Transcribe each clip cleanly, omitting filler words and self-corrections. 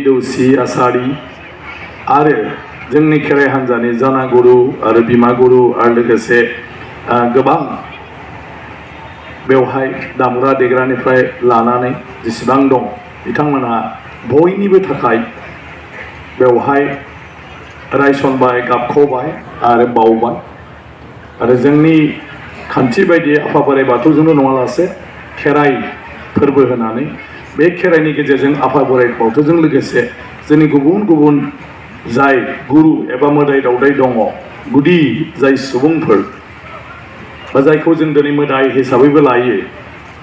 दौसि आसारि आरो जोंनि खेराइ हान्जानि जाना गुरु आरो बिमा गुरु आरो लोगोसे गोबां बेवहाय दामग्रा देग्रानिफ्राय लानानै जेसेबां दं बिथांमोनहा बयनिबो थाखाय बेवहाय रायसनबाय गाबख'बाय आरो बावबाय आरो जोंनि खान्थि बायदि आफा बोराइ बाथौजोंल' नङालासे खेराइ फोरबो होनानै बे खेराइनि गेजेरजों आफा बोराइ बाथौजों लोगोसे जोंनि गुबुन गुबुन जाय गुरु एबा मोदाय दावदाय दङ गुदि जाय सुबुंफोर बा जायखौ जों दिनै मोदाय हिसाबैबो लायो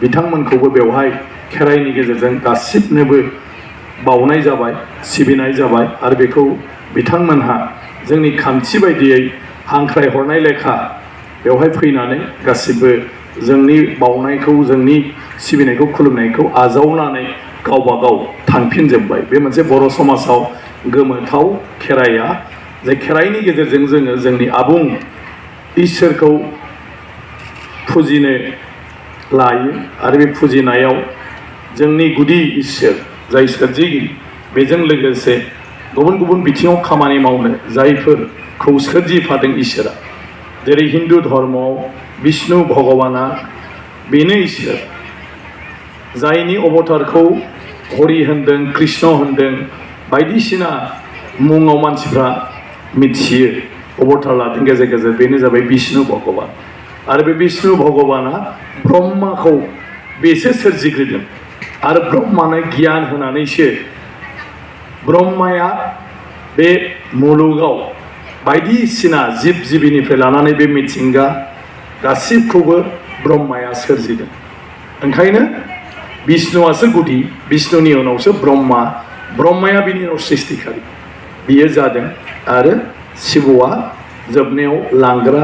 बिथांमोनखौबो बेवहाय खेराइनि गेजेरजों गासिबनोबो बावनाय जाबाय सिबिनाय जाबाय आरो बेखौ बिथांमोनहा जोंनि खान्थि बायदियै हांख्राय हरनाय लेखा बेवहाय फैनानै गासिबो जोंनि बावनायखौ जोंनि सिबिनायखौ खुलुमनायखौ आजावनानै गावबा गाव थांफिनजोब्बाय। बे मोनसे बर' समाजाव गोमोथाव खेराइया जाय खेराइनि गेजेरजों जोङो जोंनि आबुं इसोरखौ फुजिनो लायो आरो बे फुजिनायाव जोंनि गुदि इसोर जाय सोरजिगिरि बेजों लोगोसे गुबुन गुबुन बिथिङाव खामानि मावनो जायफोरखौ सोरजिफादों इसोरा जेरै हिन्दु धर्मआव विष्णु भगबाना बेनो इसोर जायनि अबतारखौ हरि होनदों कृष्ण होनदों बायदिसिना मुङाव मानसिफ्रा मिथियो अबतार लादों गेजेर गेजेर बेनो जाबाय विष्णु भगबान आरो बे विष्णु भगबाना ब्रह्माखौ बेसो सोरजिग्रोदों आरो ब्रह्मानो गियान होनानैसो ब्रह्माया बे मुलुगाव बायदिसिना जिब जिबिनिफ्राय लानानै बे मिथिंगा गासिबखौबो ब्रह्माया सोरजिदों। ओंखायनो विष्णुआसो गुदि विष्णुनि उनावसो ब्रह्मा ब्रह्माया बिनि उनाव सृष्टिखारि बियो जादों आरो शिबआ जोबनायाव लांग्रा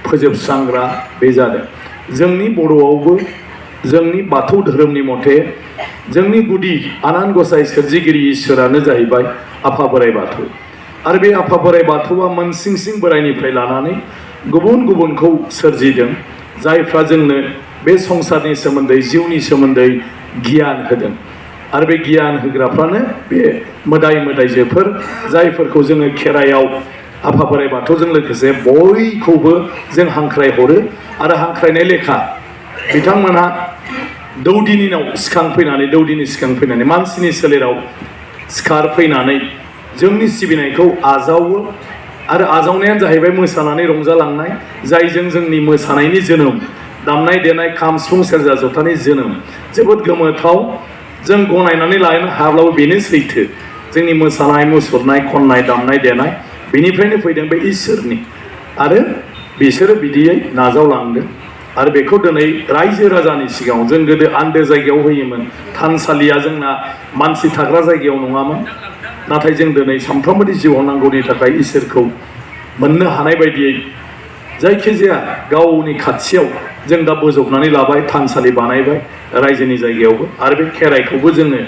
फोजोबस्रांग्रा बे जादों। जोंनि बर'आवबो जोंनि बाथौ धोरोमनि मथे जोंनि गुदि आनान गसाइ सोरजिगिरि इसोरानो जाहैबाय आफा बोराइ बाथौ आरो बे आफा बोराइ बाथौआ मोनसिं सिं बोराइनिफ्राय लानानै गुबुन गुबुनखौ सोरजिदों जायफ्रा जोंनो बे संसारनि सोमोन्दै जिउनि सोमोन्दै गियान होदों आरो बे गियान होग्राफ्रानो बे मोदाय मोदायजोफोर जायफोरखौ जोङो खेराइयाव आफा बोराइ बाथौजों लोगोसे बयखौबो जों हांख्राय हरो आरो हांख्रायनाय लेखा बिथांमोनहा दौदिनिनाव सिखांफैनानै मानसिनि सोलेराव सिखारफैनानै जोंनि सिबिनायखौ आजावो आरो आजावनायानो जाहैबाय मोसानानै रंजालांनाय जायजों जोंनि मोसानायनि जोनोम दामनाय देनाय खाम सिफुं सेरजा जथानि जोनोम जोबोद गोमोथाव जों गनायनानै लानो हाब्लाबो बेनो सैथो जोंनि मोसानाय मुसुरनाय खननाय दामनाय देनाय बेनिफ्रायनो फैदों बे इसोरनि आरो बिसोरो बिदियै नाजावलांदों आरो बेखौ दिनै रायजो राजानि सिगाङाव जों गोदो आन्दो जायगायाव होयोमोन थानसालिया जोंना मानसि थाग्रा जायगायाव नङामोन नाथाय जों दिनै सानफ्रोमबोनि जिउआव नांगौनि थाखाय इसोरखौ मोननो हानाय बायदियै जायखिजाया गावनि खाथियाव जों दा बोजबनानै लाबाय थानसालि बानायबाय रायजोनि जायगायावबो आरो बे खेराइखौबो जोङो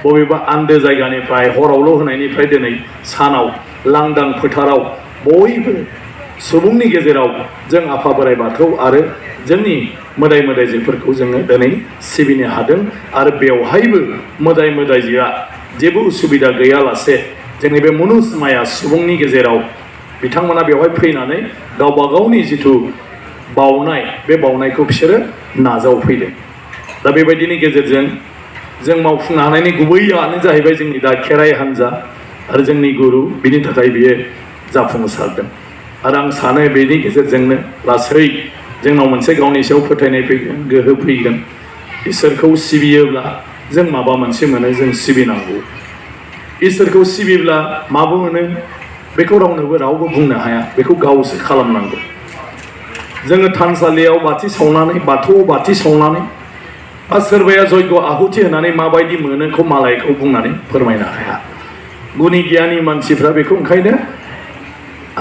बबेबा आन्दो जायगानिफ्राय हरावल' होनायनिफ्राय दिनै सानाव लांदां फोथाराव बयबो सुबुंनि गेजेराव जों आफा बोराइ बाथौ आरो जोंनि मोदाय मोदायजोफोरखौ जोङो दिनै सिबिनो हादों आरो बेवहायबो मोदाय मोदायजोआ जेबो उसुबिदा गैयालासे जोंनि बे मुनुसमाया सुबुंनि गेजेराव बिथांमोना बेवहाय फैनानै गावबा गावनि जिथु बावनाय बे बावनायखौ बिसोरो नाजावफैदों दा बेबायदिनि गेजेरजों जों मावफुंनो हानायनि गुबैयानो जाहैबाय जोंनि दा खेराइ हान्जा आरो जोंनि गुरु बिनि थाखाय बियो जाफुंसारदों आरो आं सानो बेनि गेजेरजोंनो लासै जोंनाव मोनसे गावनि सायाव फोथायनाय फैगोन गोहो फैगोन इसोरखौ सिबियोब्ला जों माबा मोनसे मोनो जों सिबिनांगौ इसोरखौ सिबिब्ला माबो मोनो बेखौ रावबो बुंनो हाया बेखौ गावसो खालामनांगौ जोङो थानसालियाव बाथि सावनानै बाथौआव बाथि सावनानै बा सोरबाया जयग आहुति होनानै माबायदि मोनोखौ मालायखौ बुंनानै फोरमायनो हाया गुनि गियानि मानसिफ्रा बेखौ ओंखायनो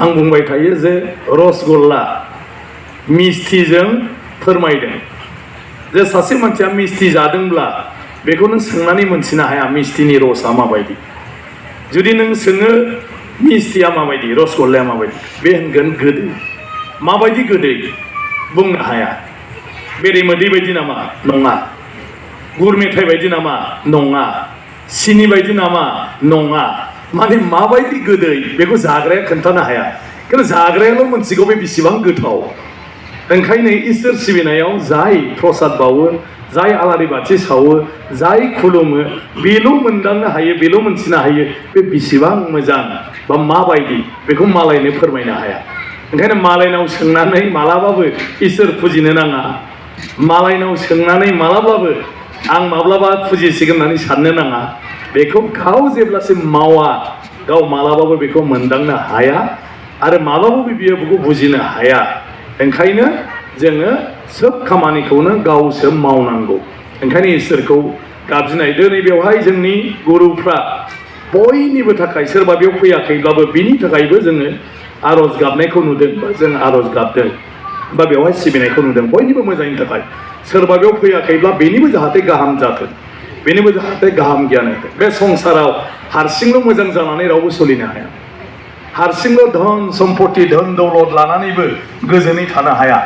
आं बुंबाय थायो जे रसगल्ला मिस्थिजों फोरमायदों जे सासे मानसिया मिस्टि जादोंब्ला बेखौ नों सोंनानै मोनथिनो हाया मिस्टिनि रसआ माबायदि जुदि नों सोङो मिस्टिया माबायदि रसगल्लाया माबायदि बे होनगोन गोदै माबायदि गोदै बुंनो हाया बेरे मोदै बायदि नामा नङा गुर मेथाइ बायदि नामा नङा सिनि बायदि नामा नङा माने माबायदि गोदै बेखौ जाग्राया खोन्थानो हाया खिन्थु जाग्रायाल' मोनथिगौ बे बेसेबां गोथाव ओंखायनो इसोर सिबिनायाव जाय प्रसाद बावो जाय आलारि बाथि सावो जाय खुलुमो बेल' मोनदांनो हायो बेल' मोनथिनो हायो बे बेसेबां मोजां बा माबायदि बेखौ मालायनो फोरमायनो हाया ओंखायनो मालायनाव सोंनानै मालाबाबो इसोर फुजिनो नाङा मालायनाव सोंनानै मालाबाबो आं माब्लाबा फुजिसिगोन होननानै साननो नाङा बेखौ गाव जेब्लासिम मावा गाव मालाबाबो बेखौ मोनदांनो हाया आरो मालाबाबो बियो बेखौ बुजिनो हाया ओंखायनो जोङो सोब खामानिखौनो गावसो मावनांगौ ओंखायनो इसोरखौ गाबज्रिनाय दिनै बेवहाय जोंनि गुरुफ्रा बयनिबो थाखाय सोरबा बेयाव फैयाखैब्लाबो बिनि थाखायबो जोङो आर'ज गाबनायखौ नुदों बा जों आर'ज गाबदों बा बेवहाय सिबिनायखौ नुदों बयनिबो मोजांनि थाखाय सोरबा बेयाव फैयाखैब्ला बेनिबो जाहाथे गाहाम जाथों बेनिबो जाहाथे गाहाम गियान होथों बे संसाराव हारसिंल' मोजां जानानै रावबो सोलिनो हाया हारसिंल' धन सम्पति धन दौलत लानानैबो गोजोनै थानो हाया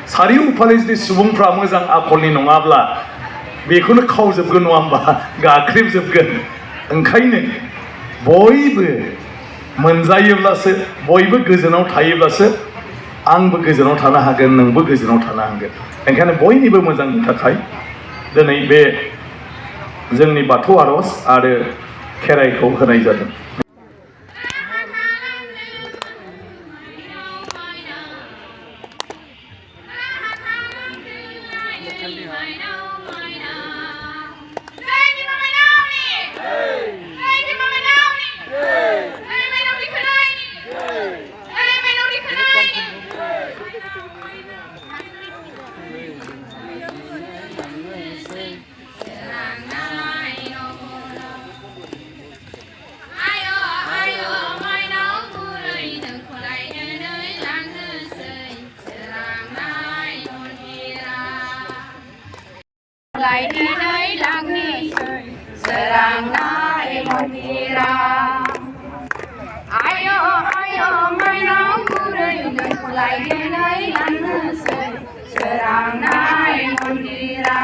सारिय'फाले जुदि सुबुंफ्रा मोजां आखलनि नङाब्ला बेखौनो खावजोबगोन नङा होमबा गाख्रेबजोबगोन ओंखायनो बयबो मोनजायोब्लासो बयबो गोजोनाव थायोब्लासो आंबो गोजोनाव थानो हागोन नोंबो गोजोनाव थानो हागोन ओंखायनो बयनिबो मोजांनि थाखाय दिनै बे जोंनि बाथौ आर'ज आरो खेराइखौ होनाय जादों लायनानै लांनोसै सोरांनाय मन्दिरा आय' आय' माइनाव बुरै नोंखौ लायनानै लांनोसै सोरांनाय मन्दिरा